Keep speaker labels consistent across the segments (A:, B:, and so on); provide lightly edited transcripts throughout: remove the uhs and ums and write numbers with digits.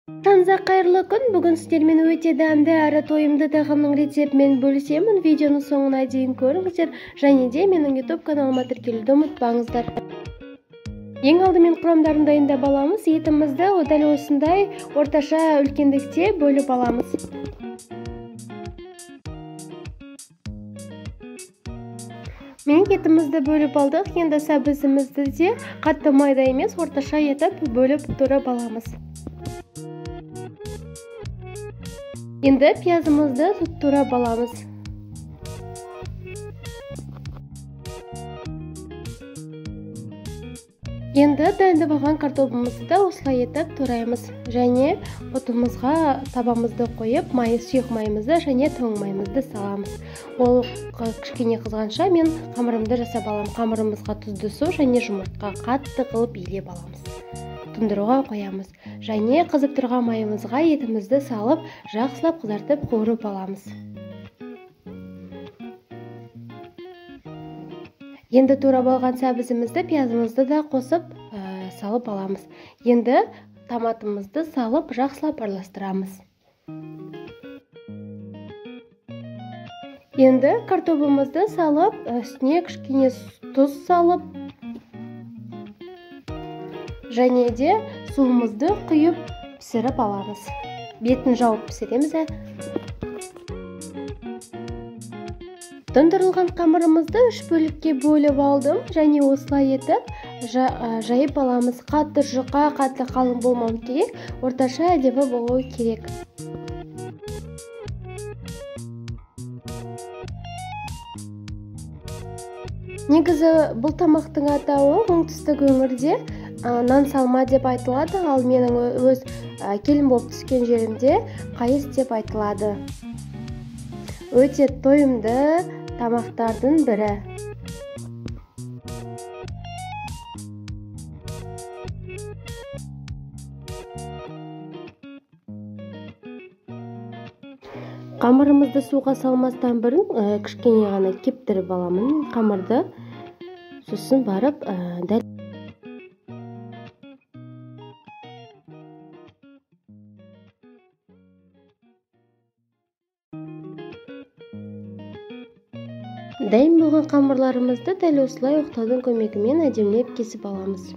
A: Баршаңызға қайырлы күн. Бүгін сіздермен өте дәмді әрі тойымды тағамның рецептімен бөлісемін. Видеоның соңына дейін көріңіздер және де менің YouTube каналыма тіркелуді ұмытпаңыздар. Ең алдымен құрамдарын дайындап аламыз. Етімізді дәл осындай орташа үлкендікте бөліп аламыз. Мен етімізді бөліп алдық. Енді сәбізімізді де қатты майда емес, орташа етіп бөліп турап аламыз. Енді пиязымызды турап аламыз. Енді дайындап алған картопымызды да осылай етіп тураймыз. Және отымызға табамызды қойып, сұйық майымызды және тоң майымызды саламыз. Ол кішкене қызғанша мен қамырымды жасап аламын. Қамырымызға тұзды су және жұмыртқа қатты қылып илеп аламыз. Тұндыруға қоямыз. Және қызып тұрған майымызға етімізді салып, жақсылап қызартып қуырып аламыз. Енді турап алған сәбізімізді, пиязымызды да қосып салып аламыз. Енді томатымызды салып, жақсылап араластырамыз. Енді картобымызды салып, үстіне кішкене тұз салып, және де суымызды құйып пісіріп аламыз. Бетін жауып пісіреміз. Тұндырылған қамырымызды үш бөлікке бөліп алдым және осылай етіп жайып аламыз. Қатты жұқа, қатты қалың болмау керек, орташа әдемі болу керек. Негізі бұл тамақтың атауы оңтүстік өңірде нан салма деп айтылады, ал менің өз келін болып түскен жерімде қайыс деп айтылады. Өте тойымды тамақтардың бірі. Қамырымызды суға салмастан бұрын кішкене ғана кептіріп аламын қамырды. Сосын барып дәл дайын болған қамырларымызды дәл осылай оқтаудың көмегімен әдемілеп кесіп аламыз.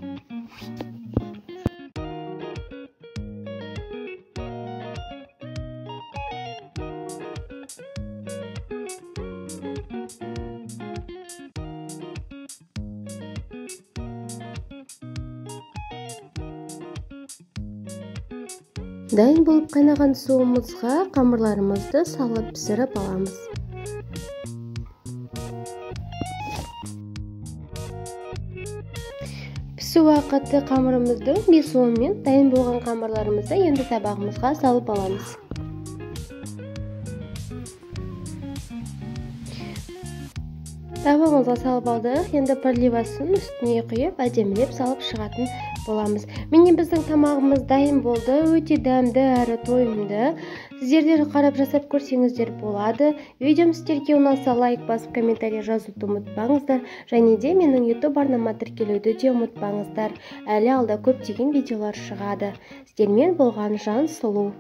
A: Дайын болып қайнаған суымызға қамырларымызды салып пісіріп аламыз. Пісу уақыты қамырымыздың 5-10 минут. Дайын болған қамырларымызды енді табағымызға салып аламыз. Табағымызға салып алдық. Енді подливасын үстіне құйып, әдемілеп салып шығатын боламыз. Міне біздің тамағымыз дайын болды. Өте дәмді әрі тойымды. Сіздер де қарап жасап көрсеңіздер болады. Видеом сіздерге ұнаса лайк басып, комментарий жазуды ұмытпаңыздар. Және де менің YouTube арнама тіркелуді де ұмытпаңыздар. Әлі алда көптеген видеолар шығады. Сіздермен болған Жан Сұлу.